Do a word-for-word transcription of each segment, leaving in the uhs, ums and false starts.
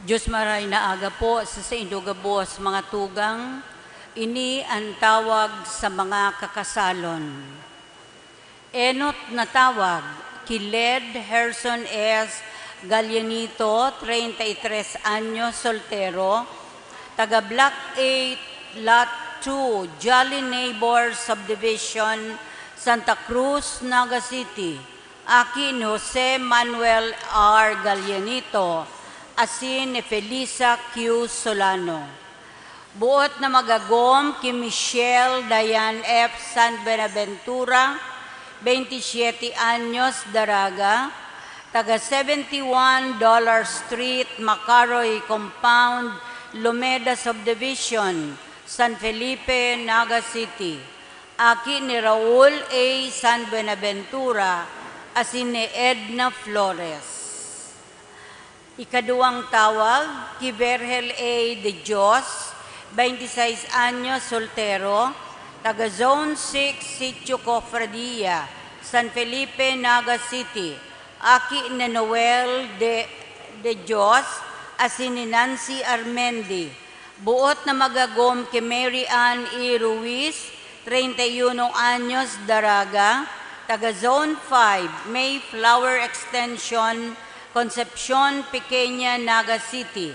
Diyos maray na aga po sa saindo gabos, mga tugang. Ini an tawag sa mga kakasalon. Enot na tawag, ki Led Herson S. Gallianito, treinta y tres anyos, soltero, taga Block eight, Lot two, Jolly Neighbor Subdivision, Santa Cruz, Naga City. Aki ni Jose Manuel R. Gallianito asin ni Felisa Q. Solano. Buot na magagom ki Michelle Dayan F. San Buenaventura, veintisiete anyos, daraga, taga seventy one Dollar Street, Macaroy Compound, Lumeda Subdivision, San Felipe, Naga City. Aki ni Raul A. San Buenaventura asin ni Edna Flores. Ikaduwang tawag, ki Vergel A. De Dios, veintiseis anyos, soltero, taga Zone six, Sitio Cofradia, San Felipe, Naga City. Aki ni Noel De, De Dios asin ni Nancy Armendi. Buot na magagom ki Mary Ann E. Ruiz, treinta y uno anyos, daraga, taga Zone five, Mayflower Extension, Concepcion Pequeña, Naga City.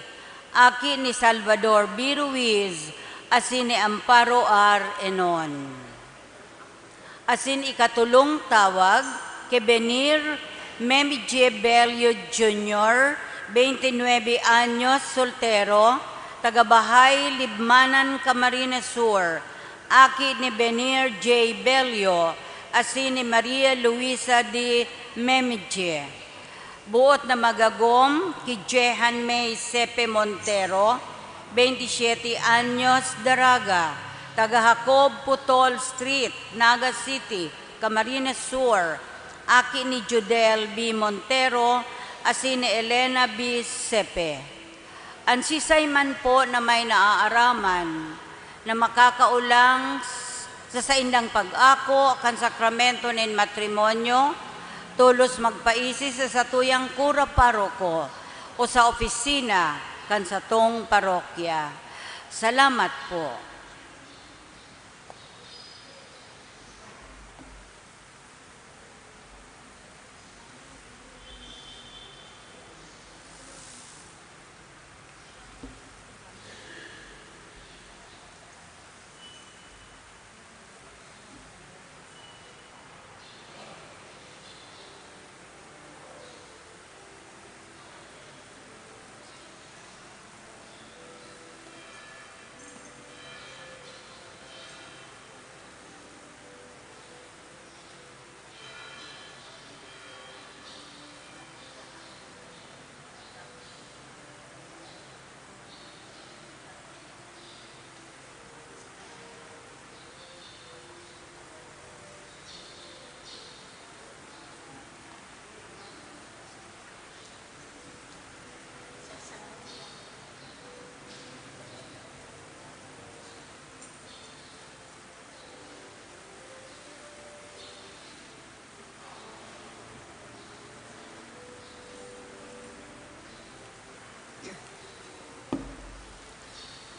Aki ni Salvador B. Ruiz asin ni Amparo R. Enon. Asin ikatolong tawag, ki Benir Memidje Bello Junior, veintinuebe anyos, soltero, taga Bahay Libmanan, Camarines Sur, aki ni Benir J. Bello asin ni Maria Luisa D. Memidje. Buot na magagom ki Jehan May Sepe Montero, veintisiete anyos, daraga, taga Jacob Putol Street, Naga City, Camarines Sur, aki ni Judel B. Montero asin ni Elena B. Sepe. An siisay man po na may naaaraman na makakaolang s-, sa saindang pag-ako kan sakramento nin matrimonyo, tolos magpaisi sa satuyang kura paroko o sa opisina kan satong parokya. Salamat po.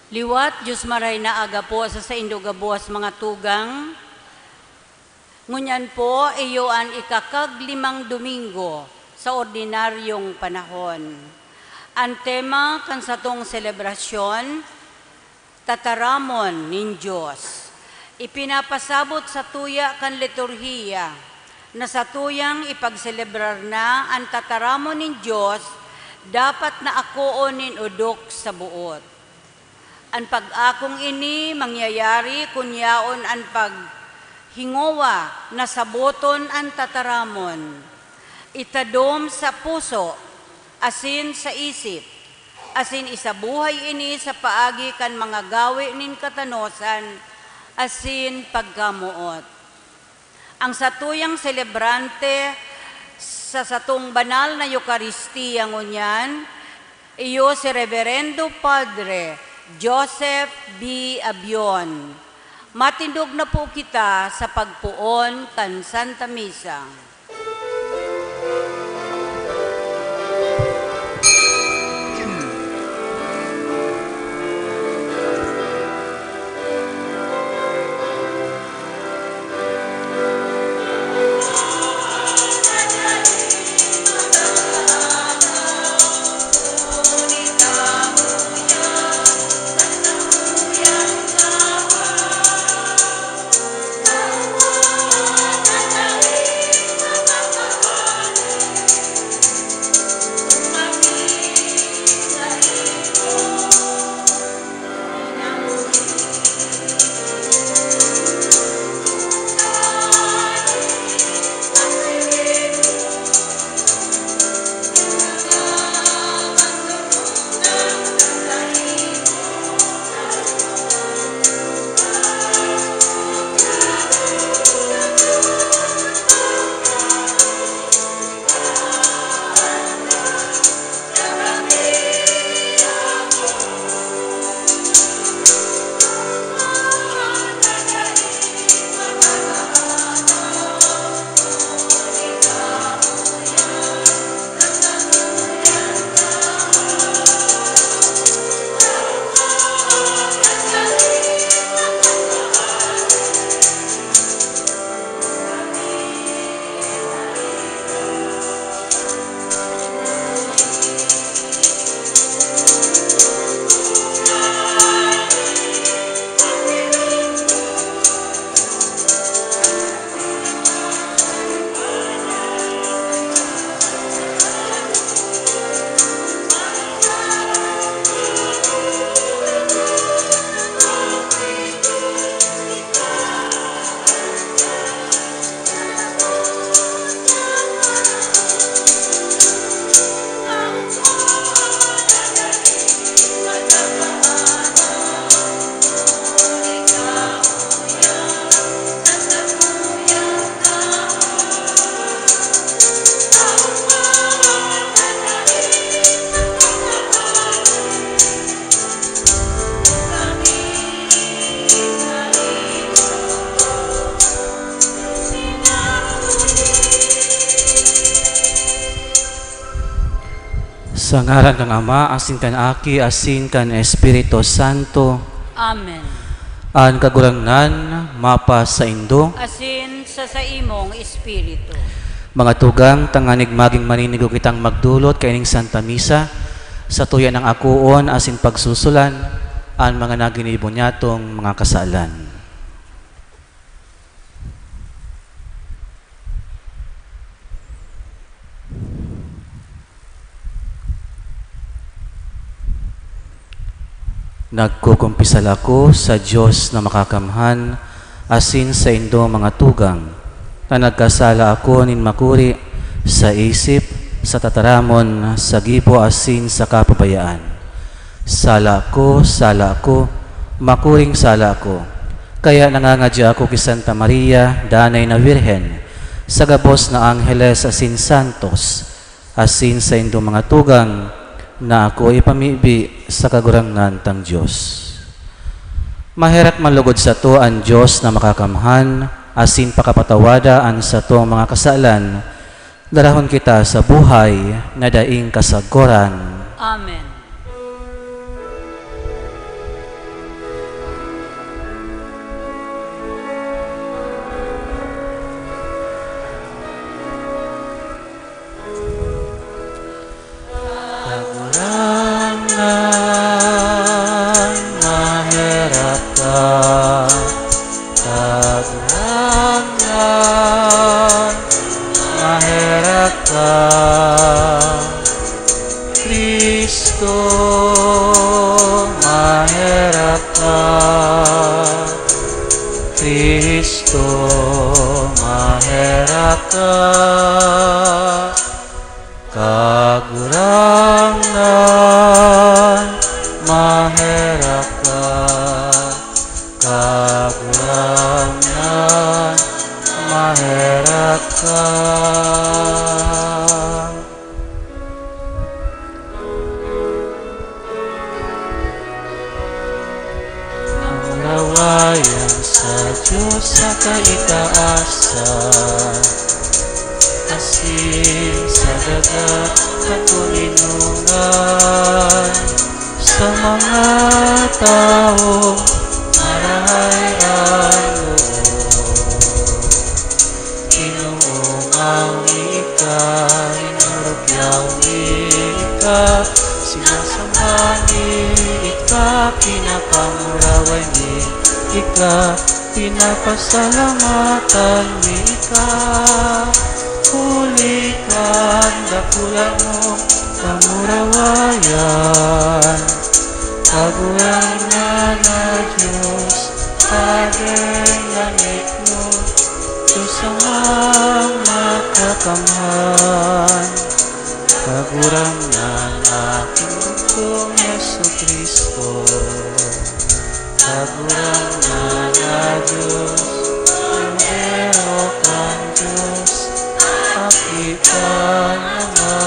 Liwat, Diyos maray na aga po sa saindo gabos, mga tugang. Ngunyan po, iyo an ikakaglimang Domingo sa ordinaryong panahon. An tema kan satong selebrasyon, Tataramon nin Dios. Ipinapasabot satuya kan liturhiya na satuyang ipagselebrar na an tataramon nin Dios, dapat na akoon nin odok sa boot. An pag-akong ini mangyayari kun yaon an paghingowa na saboton an tataramon. Itadom sa puso asin sa isip, asin isabuhay ini sa paagi kan mga gawe nin katanosan asin pagkamoot. Ang satuyang selebrante sa satong banal na Eukaristia ngunyan, iyo si Reverendo Padre Joseph B. Abion. Matindog na po kita sa pagpoon kan Santa Misa. Sa ngaran kan Ama, asin kan Aki, asin kan Espiritu Santo. Amen. An Kagurangnan mapasaindo. Asin sa saimong espiritu. Mga tugang, tanganing magin maninigo kitang magdolot kaining Santa Misa, satuya nang akoon asin pagsusulan an mga naginibo nyatong mga kasalan. Nagkukumpisal ako sa Dios na Makakamhan asin saindo, mga tugang, na nagkasala ako nin makuri sa isip, sa tataramon, sa gibo asin sa kapabayaan. Sala ko, sala ko, makuring sala ko. Kaya nangangadya ako ki Santa Maria, Danay na Birhen, sa gabos na angheles asin santos, asin saindong mga tugang, na ako ipamibi sa Kagurangnan tang Dios. Maherak man lugod sato an Dios na Makakamhan, asin pakapatawada an satong mga kasalan, darahon kita sa buhay na daing kasagoran. Amen. Kagurangnan, maherak ka. Kagurangnan, maherak ka. Cristo, maherak ka. Cristo, maherak ka. Kagurangnan, maherak ka. Kagurangnan, ka. Ang rawayan sa Diyos sa kaitaasan, asin sa daga katoninongan, sa mga tawo marahay an loob. Ginoo, mawi ika, inurugyaw mi ika, sinasamba mi ika, pinapamuraway mi ika, pinapasalamatan mi ika. Huli kan dakula mong kamurawayan, Kagurangnan na Dios, Padre na Diyos Amang Makakamhan, Kagurangnan aking bugtong Jesu-Cristo, Kagurangnan na Dios, Kordero kan Dios, Aki kan Ama.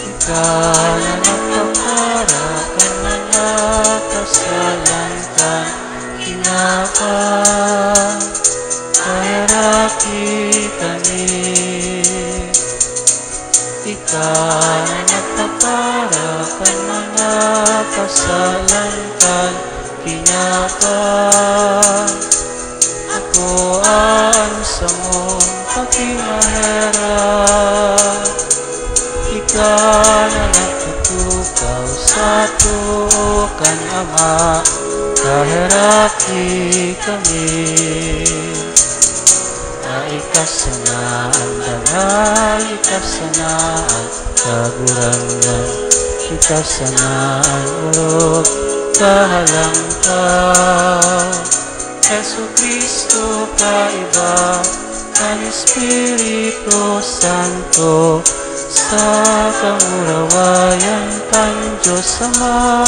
Ika na nagpapara kan mga kasalan kan Kinaka, paheraki kami. Ika na nagpapara kan mga kasalan kan Kinaka, akoa an samong pakimaherak. Ika na nagtutukaw sa too kan Ama, paheraki kami. Na ika sana an danay, ika sana an kagurangnan, ika sana an orog, kahalang ka. Jesu-Cristo, kaiba kan Espiritu Santo, sa kamurawayan kan Dios Ama.